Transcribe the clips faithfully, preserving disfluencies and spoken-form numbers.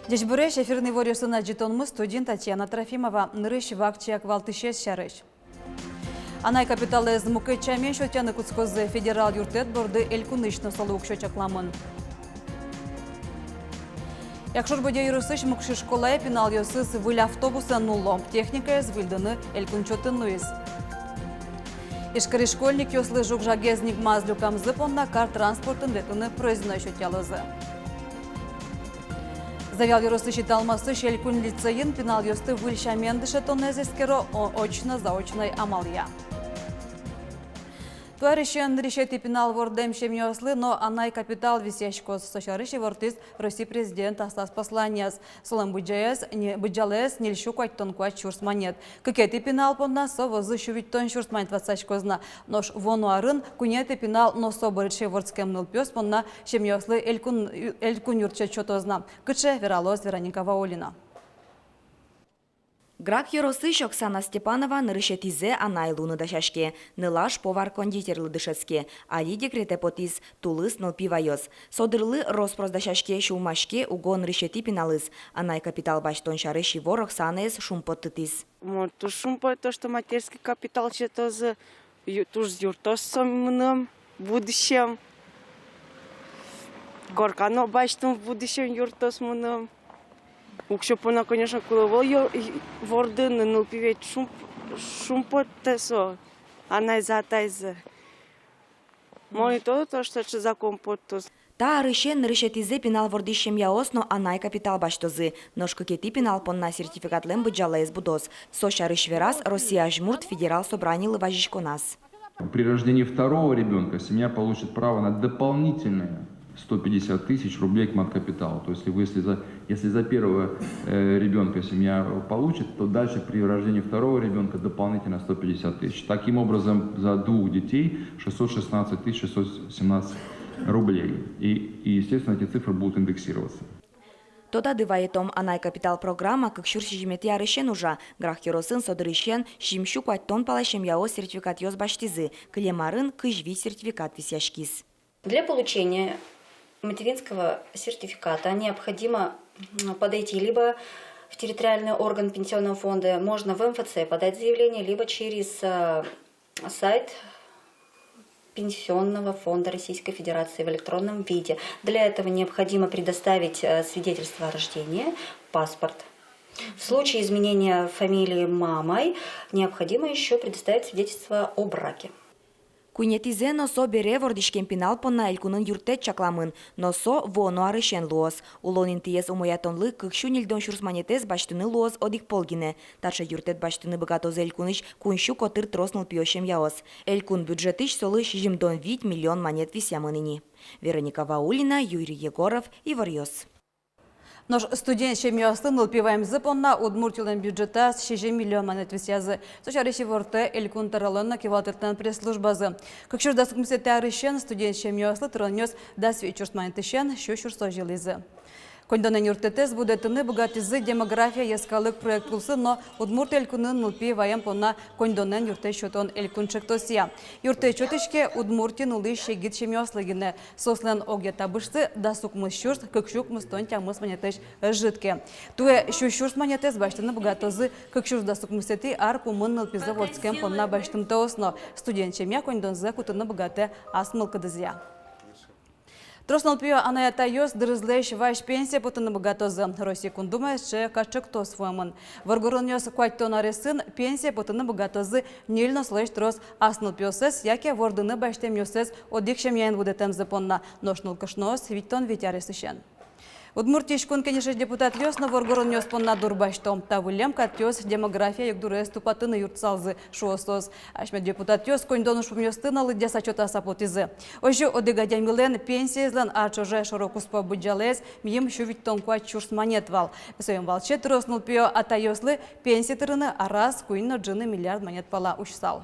Ӟечбуресь! Эфирын иворъёсын адӟытонмы, студиын Татьяна Трофимова. Нырысь вакчияк валтӥсез сярысь. Анай капиталэз мукет сямен сётъяны кутскозы. Федерал юрттэт борды элькунысь но солы уксё чакламын. Якшур-Бӧдья ёросысь Мукшы школае пиналъёсыз выль автобусэн нулло. Техникаез выльдыны элькун чотын луиз. Ижкарысь школьникъёслы жуг-жагез нигмаз люкамзы понна кар транспортын ветлыны проездной сётъялозы. Завьял ёросысь Италмасысь элькун лицейын пиналъёсты выль сямен дышетонэз эскеро о-, очно-заочной амалъя. Туэ арысен нырысетӥ пинал вордэм семьяослы но анай капитал висъяськоз. Со сярысь ивортӥз Россиысь президент аслаз посланияз. Солэн быдӟаез, не-, быдӟалаез ньыль сю куатьтон куать сюрс манет. Кыкетӥ пинал понна со возы сю витьтон сюрс манет ватсаськоз на. Нош вуоно арын куинетӥ пинал но со бӧрысь вордскем нылпиос понна семьяослы элькун, элькун юрттэт сётоз на. Кыӵе, вералоз Вероника Ваулина. Грах ёросысь Оксана Степанова нырысетӥзэ анай луыны дасяське. Нылаш повар-кондитерлы дышетске, али декретэ потӥз, тулыс нылпи ваёз. Со дырлы рос-прос дасяське, сюлмаське уго нырысетӥ пиналыз. Анай капитал басьтон сярысь ивор Оксанаез шумпоттытӥз. Мон туж шумпотӥ, что материнский капитал сётозы, ю-, туж юрттоз со мыным в будущем. Корка но басьтом, в будущем юрттоз мыным. Уксё понна, конечно, кулэ ӧвӧл ё-, и-, вордыны, нылпи ведь шумп-, шумпоттэ со анайзэ, атайзэ. Мон ӧй тодо, что сыӵе закон поттоз. Та арысен нырысетӥзэ пинал вордӥсь семьяос но анай капитал басьтозы. Нош кыкетӥ пинал понна сертификатлэн быдӟалаез будоз. Со сярысь вераз Россия азьмурт Федерал Собранилы вазиськоназ. При рождении второго ребёнка семья получит право на дополнительные сто пятьдесят тысяч рублей к маткапиталу. То есть, если вы, если за, если за первого, э, ребёнка семья получит, то дальше при рождении второго ребёнка дополнительно сто пятьдесят тысяч. Таким образом, за двух детей шестьсот шестнадцать тысяч шестьсот семнадцать рублей. И, и, естественно, эти цифры будут индексироваться. Тодады вайытом, анай капитал программа кык сюрс сизьыметӥ арысен ужа. Грах ёросын со дырысен сизьым сю куатьтон пала семьяос сертификатъёс басьтӥзы. Кылем арын кызь вить сертификат висъяськиз. Для получения материнского сертификата необходимо, м, подойти либо в территориальный орган Пенсионного фонда, можно в М Ф Ц подать заявление, либо через, э, сайт Пенсионного фонда Российской Федерации в электронном виде. Для этого необходимо предоставить, э, свидетельство о рождении, паспорт. В случае изменения фамилии мамой необходимо ещё предоставить свидетельство о браке. Куинетӥзэ но со бере вордӥськем пинал понна элькунын юрттэт чакламын, но со вуоно арысен луоз. Улон интыез умоятонлы кык сю ньыльдон сюрс манетэз басьтыны луоз одӥг пол гинэ. Таӵе юрттэт басьтыны быгатозы элькунысь куинь сю котыр трос нылпиё семьяос. Элькун бюджетысь солы сизьымдон вить миллион манет висъямын ини. Вероника Ваулина, Юрий Егоров, «Иворъёс». Нош студент семьяослы нылпи ваемзы понна Удмуртилэн бюджетаз сизьым миллион манет висъязы. Со сярысь ивортэ Элькун тӧролэн но кивалтэтлэн пресс-службазы. Кык сюрс дас укмысэтӥ арысен студент семьяослы тыронъёс дас вить сюрс манетысен сю сюрсозь йылӥзы. Коньдонэн юрттэтэз будэтыны быгатӥзы «Демография» йӧскалык проект улсын но Удмурт Элькунын нылпи ваем понна коньдонэн юрттэт сётон элькун чектосъя. Юрттэт сётӥське Удмуртиын улӥсь егит семьяослы гинэ. Соослэн огъя табышсы дас укмыс сюрс кык сю укмыстон тямыс манетысь ӧжыт ке. Туэ сю сюрс манетэз басьтыны быгатозы кык сюрс дас укмысэтӥ ар пумын нылпизэ вордскем понна басьтымтэос но. Студент семья коньдонзэ кутыны быгатэ ас мылкыдызъя. Трос нылпиё анай-атайёс дырызлэсь вазь пенсие потыны быгатозы. Россия Кун Думаысь сыӵе кат чектос вуэмын. Воргоронъёс куатьтон аресын пенсие потыны быгатозы ньыль но солэсь трос ас нылпиоссэс яке вордыны басьтэмъёссэс одӥг семьяен будэтэмзы понна, нош нылкышноос витьтон вить аресысен. Удмуртиысь Кун Кенешысь депутатъёс но воргоронъёс понна дурбасьто. Та выллем катъёс «Демография» югдурез тупатыны юрттысалзы, шуо соос. Асьме депутатъёс коньдон ужпумъёсты но лыдъяса-чотаса потӥзы. Озьы, одӥг адямилэн пенсиезлэн ар ӵоже шоро-куспо быдӟалаез мийым сю витьтон куать сюрс манет вал. Соин валче трос нылпиё атайёслы пенсие тырыны араз куинь но ӝыны миллиард манет пала усьысал.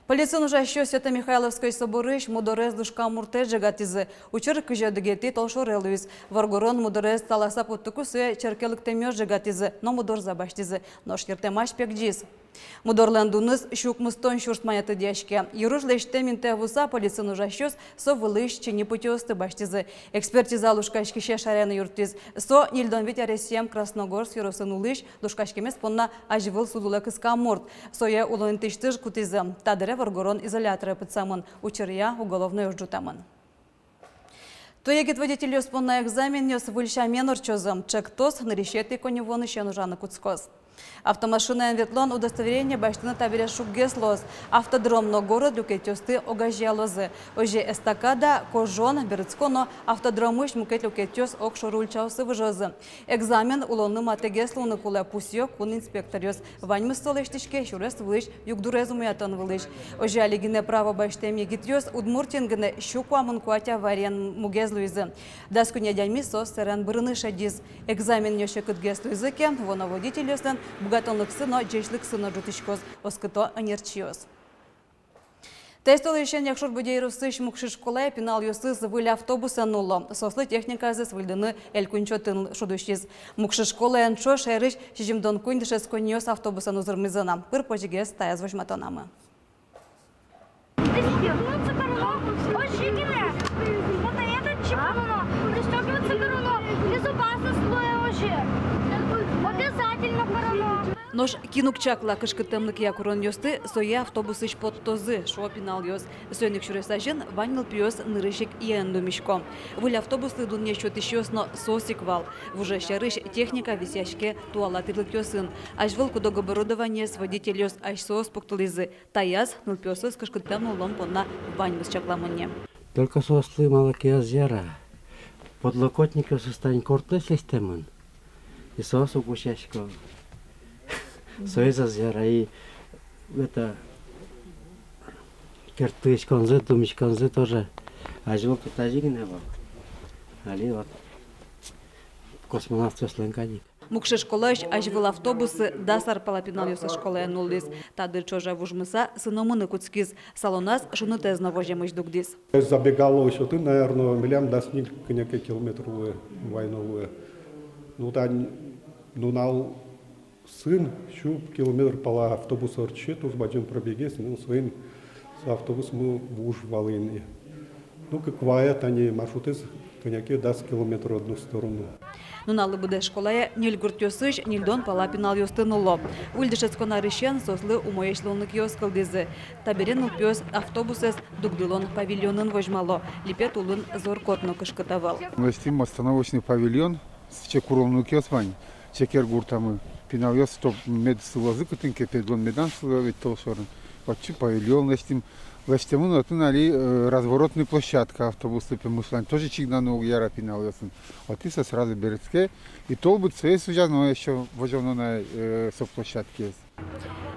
Полициын ужасьёс Свято-Михайловской соборысь мудорез лушкам муртэз ӝегатӥзы. Учыр кызь одӥгетӥ толшоре луиз. Воргорон мудорез таласа поттыку сое черке лыктэмъёс ӝегатӥзы но мудорзэ басьтӥзы. Нош йыртэмась пегӟиз. Мудорлэн дуныз сю укмыстон сюрс манет лыдъяське. Йыруж лэсьтэм интые вуыса, полициын ужасьёс со вылысь чиньы пытьыосты басьтӥзы. Экспертиза лушкаськисез шараен юрттӥз. Со ньыльдон вить аресъем Красногорск ёросын улӥсь, лушкаськемез понна азьвыл суд улэ кыскам мурт. Сое улон интыысьтыз кутӥзы. Та дыре воргорон изоляторе пытсамын, учыръя уголовной уж ӝутэмын. Туэ егит водительёс понна экзаменъёс выль сямен ортчозы. Ӵектос нырысетӥ коньывуонысен ужаны кутскоз. Автомашинаен ветлон удостоверение басьтыны табере шуггес луоз. Автодром но город люкетъёсты огазеялозы. Озьы эстакада, кожон, берытско но автодромысь мукет люкетъёс огшоры ульчаосы выжозы. Экзамен улонлы матэгес луыны кулэ, пусъё кун инспекторъёс. Ваньмыз со лэсьтӥське сюрес вылысь югдурез умоятон вылысь. Озьы али гинэ право басьтэм егитъёс Удмуртиын гинэ сю куамын куать авариен мугез луизы. Дас куинь адями соос сэрен бырыны шедиз. Экзаменъёс секытгес луизы ке, вуоно водительёслэн быгатонлыксы но, ӟечлыксы но ӝутӥськоз, оскыто ӧнерчиос. Таиз толэзьысен Якшур-Бӧдья ёросысь Мукшы школае пиналъёсыз выль автобусэн нулло. Соослы техниказэс выльдыны элькун чотын шуд усиз. Мукшы школаен ӵош шаерысь сизьымдон куинь дышетсконниос автобусэн узырмизы на. Пыр-почгес таяз возьматонамы. Пристёгнуться кароно, озьы гинэ. Вот это чипаноно, пристёгнуться кароно, безопасность луэ озьы. Обязательно кароно. Нош кин уг чакла кышкыттэмлыкъя куронъёсты, сое автобусысь поттозы, шуо пиналъёс. Соин ик сюрес азьын вань нылпиос нырысь ик йӧэн думисько. Выль автобуслы дунъет сётӥсьёс но соос ик вал. Вужез сярысь техника висъяське туала тӥрлыкъёсын. Азьвыл куд-ог оборудованиез водительёс асьсэос пуктылӥзы. Таяз нылпиосыз кышкыттэм нуллон понна ваньмыз чакламын ни. Только соослы малы ке ӧз яра. Подлокотникъёсыз тань кортлэсь лэсьтэмын. И соос уг усьясько. Соиз ӧз яра. И это, керттылӥськонзы, думиськонзы тоже. Азьвыл тазьы гинэ вал. Али вот космонавтъёслэн кадь ик. Мукшы школаысь азьвыл автобусы дас ар пала пиналъёсыз школае нуллӥз. Та дыр ӵоже вужмыса, сыномыны кутскиз. Салоназ шунытэз но воземысь дугдӥз. Забегалово сётыны, наверно, милям дас ньыль кӧня ке километр луэ, вайыны луэ. Ну, тани нунал сын сю километр пала автобус ортче, туж бадӟым пробегез, ну, соин со автобусмы вуж вал ини. Ну, кык вае тани маршрутэз кӧня ке дас километр в одну сторону. Нуналлы быдэ школае ньыль гуртъёсысь ньыльдон пала пиналъёсты нулло. Выль дышетскон арысен соослы умоесь луонлыкъёс кылдӥзы. Табере нылпиос автобусэз дугдылон павильонын возьмало. Липет улын зор-кот но кышкыт ӧвӧл. Лэсьтӥм остановочный павильон. Сыӵе куронлыкъёс вань Чекер гуртамы. Пиналъёс, чтоб мед сылозы кытын ке, педлон медаз сыло ведь толшорын. Отчы павильон лэсьтӥм. Лэсьтэмын отын али, э, разворотный площадка автобуслы пумышлань. Тоже чигнаны уг яра пиналъёсын. Отӥ со сразу берытске. И толбыт сое сузяно ещё, возёно на, э, со площадкаез.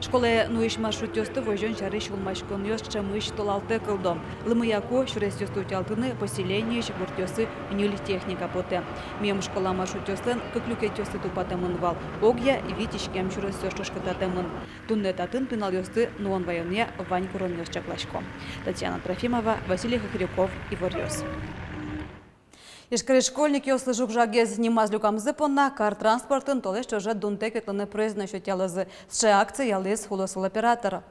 Школае нуись маршрутъёсты возён сярысь сюлмаськонъёс ӵемысь толалтэ кылдо. Лымыяку сюресъёсты утялтыны поселениысь гуртъёсы ньыль техника потэ. Мием школа маршрутъёслэн кык люкетъёссы тупатэмын вал, огъя вить иськем сюресъёс ӵошкытатэмын. Туннэ татын пиналъёсты нуон-ваёнъя вань куронъёс чакласько. Татьяна Трофимова, Василий Хохряков, «Иворъёс». Ижкарысь школьникъёслы «Жуг-жагез» нимаз люкамзы понна кар транспортын толэзь ӵоже дунтэк ветлыны проездной сётъялозы. Сыӵе акци ялӥз улосвыл оператор.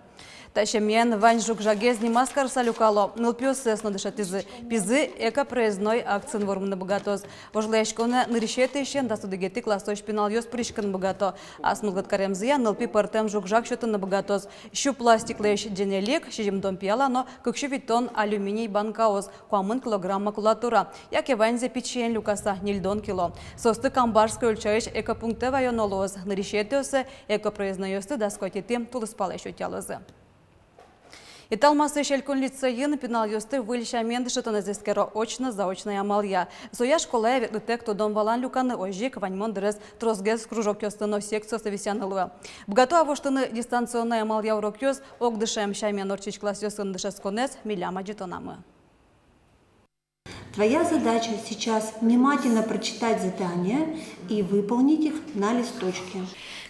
Та семьяын вань «Жуг-жагез» нимаз карыса люкало, нылпиоссэс но дышетӥзы. Пизы экопроездной акциын вормыны быгатоз. Вожвылъяськонэ нырысетӥысен дас одӥгетӥ классозь пиналъёс пыриськыны быгато. Ас мылкыд каремзыя нылпи пӧртэм жуг-жаг сётыны быгатоз. Сю пластиклэсь ӟенелик, сизьымдон пияла но кык сю витьтон алюминий банкаос, куамын килограмм макулатура. Яке ваньзэ пичиен люкаса, ньыльдон кило. Соосты Камбарской ульчаысь экопунктэ ваёно луоз. Нырысетӥоссэ экопроезднойёсты дас куатетӥ тулыспалэ сётъялозы. Италмасысь элькун лицейын пиналъёсты выль сямен дышетонэз эскеро очно-заочной амалъя. Соя школае ветлытэк тодон-валан люканы, озьы ик ваньмон дырез тросгес кружокъёслы но секциослы висъяны луэ. Быгато-а воштыны дистанционной амалъя урокъёс? Огдышем сямен ортчись классъёсын дышетсконэз милям адӟытонамы. Твоя задача сейчас внимательно прочитать задания и выполнить их на листочке.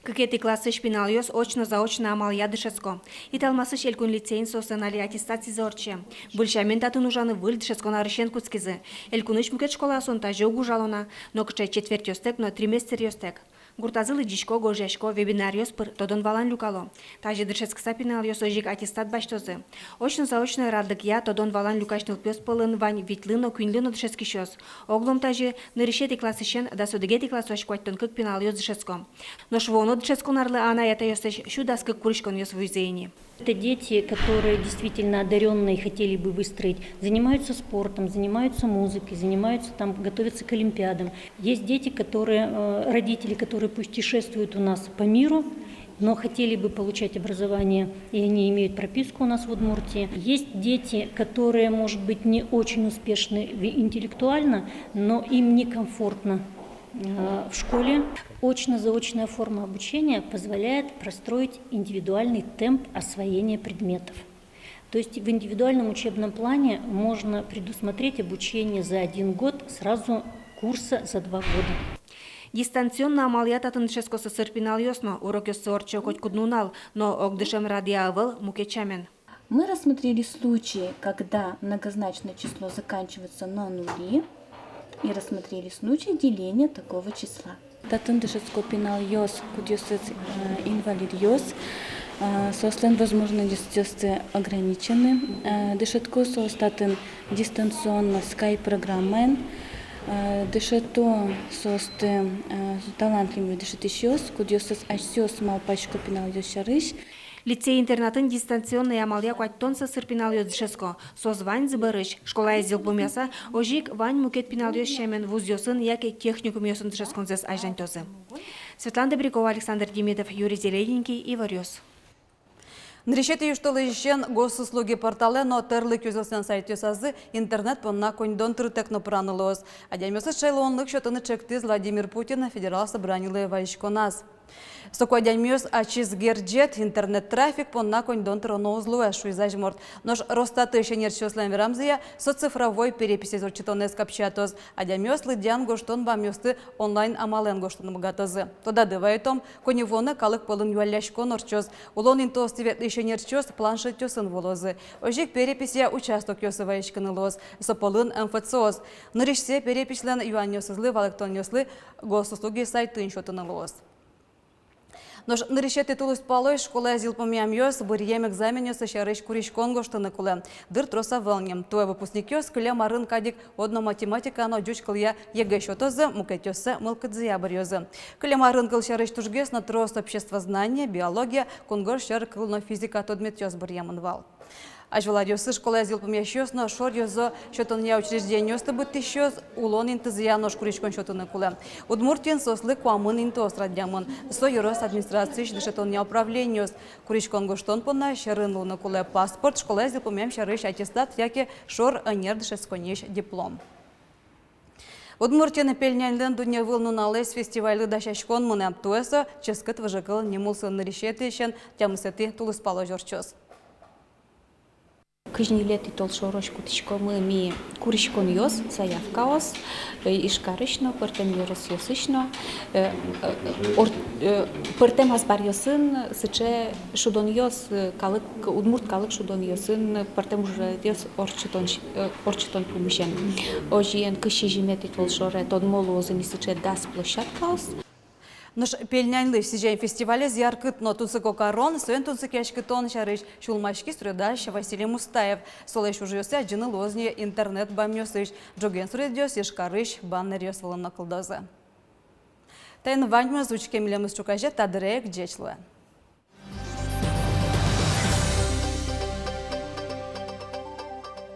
Кыкетӥ классысь пиналъёс очно-заочно амалъя дышетско. Италмасысь элькун лицейын соослэн али аттестацизы ортче. Выль сямен татын ужаны выль дышетскон арысен кутскизы. Элькунысь мукет школаосын тазьы уг ужало на, нокыӵе четвертьёстэк но триместръёстэк. Гуртазы лыдӟисько, гожъясько, вебинаръёс пыр тодон-валан люкало. Тазьы дышетскыса пиналъёс озьы ик аттестат басьтозы. Очно-заочно радлыкъя тодон-валан люкась нылпиос пӧлын вань витьлы но, куиньлы но дышетскисьёс. Оглом тазьы нырысетӥ классысен дас одӥгетӥ классозь куатьтон кык пиналъёс дышетско. Нош вуоно дышетскон арлы анай-атайёслэсь сю дас кык куриськонъёс вуизы ини. Это дети, которые действительно одарённые, хотели бы выстроить, занимаются спортом, занимаются музыкой, занимаются там, готовятся к олимпиадам. Есть дети, которые, э, родители, которые путешествуют у нас по миру, но хотели бы получать образование, и они имеют прописку у нас в Удмуртии. Есть дети, которые, может быть, не очень успешны ви-, интеллектуально, но им некомфортно, э, в школе. Очно-заочная форма обучения позволяет простроить индивидуальный темп освоения предметов. То есть в индивидуальном учебном плане можно предусмотреть обучение за один год сразу курса за два года. Дистанционно амалъя татын дышетско сӧсыр пиналъёс но. Урокъёссы ортчо котькуд нунал, но огдышем радъя ӧвӧл, мукет сямен. Мы рассмотрели случаи, когда многозначное число заканчивается на нули, и рассмотрели случай деления такого числа. Татын дышетско пиналъёс, кудъёсыз, э, инвалидъёс, э, соослэн возможностьёссы ограничены. Э, дышетско соос татын дистанционно скайп программаен. Э, дышето соосты, э, талантливый дышетӥсьёс, кудъёсыз асьсэос малпасько пиналъёс сярысь. Лицей-интернатын дистанционной амалъя куатьтон сӧсыр пиналъёс дышетско. Соос ваньзы бӧрысь, школаез йылпумъяса, озьы ик вань мукет пиналъёс сямен вузъёсын яке техникумъёсын дышетсконзэс азьланьтозы. Светлана Добрякова, Александр Демидов, Юрий Зелененький, Иворъёс. Нырысетӥ южтолэзьысен госуслуги порталэ но тӧрлык ёзъёслэн сайтъёсазы интернет понна коньдон тырытэк но пыраны луоз. Адямиослы сыӵе луонлык сётыны чектӥз Владимир Путин Федерал Собранилы вазиськоназ. Соку адямиос ачиз герӟет, интернет-трафик понна коньдон тыроно уз луэ, шуиз азьмурт. Нош Росстатысь ӧнерчиослэн верамзыя, со цифровой переписез ортчытонэз капчиятоз. Адямиос лыдъян-гожтон бамъёсты онлайн амалэн гожтыны быгатозы. Тодады вайытом, коньывуонэ калык пӧлын юалляськон ортчоз. Улон интыосты ветлӥсь ӧнерчиос планшетъёсын вуылозы. Озьы ик переписья участокъёсы вазиськыны луоз, со пӧлын МФЦ-ос. Нырысьсэ переписьлэн юанъёсызлы валэктонъёслы госуслуги сайтын сётыны луоз. Нош нырысетӥ тулыспалозь школаез йылпумъямъёс быръем экзаменъёссы сярысь куриськон гожтыны кулэ. Дыр трос ӧвӧл ни. Туэ выпускникъёс кылем арын кадь ик одно математика но ӟуч кылъя ЕГЭ сётозы, мукетъёссэ мылкыдзыя быръёзы. Кылем арын кылсярысь тужгес но трос обществознание, биология, кунгож сьӧр кыл но физика тодметъёс быръемын вал. Азьвыл аръёсы школаез йылпумъясьёс но шор ёзо сётонъя учреждениосты быдтӥсьёс улон интызыя нош куриськон сётыны кулэ. Удмуртиын соослы куамын интыос радъямын. Со ёрос администрациысь дышетонъя управлениос. Куриськон гожтон понна сьӧрын луыны кулэ паспорт, школаез йылпумъям сярысь аттестат яке шор ӧнер дышетсконниысь диплом. Удмуртиын Пельняньлэн дунневыл нуналэз фестивальлы дасяськон мынэ. Туэ со «Ческыт выжыкыл» ним улсын нырысетӥысен тямысэтӥ тулыспалозь ортчоз. Кызь ньылетӥ толшорозь кутӥськомы ми куриськонъёс, заявкаос, э, Ижкарысь но, пӧртэм ёросъёсысь но, э, э, ор-, э, пӧртэм азбаръёсын сыӵе шудонъёс, э, калык, удмурт калык шудонъёсын пӧртэм ужрадъёс ортчытон, э, ортчытон пумысен. Озьыен, кызь сизьыметӥ толшоре тодмо луозы ни сыӵе дас площадкаос. Нош Пельняньлы сӥзем фестивалез яркыт но тунсыко карон, соин тунсыкъяськытон сярысь сюлмаськиз суредась Василий Мустаев. Солэсь ужъёссэ адӟыны луоз ни интернет бамъёсысь. Ӝоген суредъёс Ижкарысь баннеръёс вылын но кылдозы. Таин ваньмыз. Учке милемыз ӵуказе та дыре ик. Ӟеч луэ.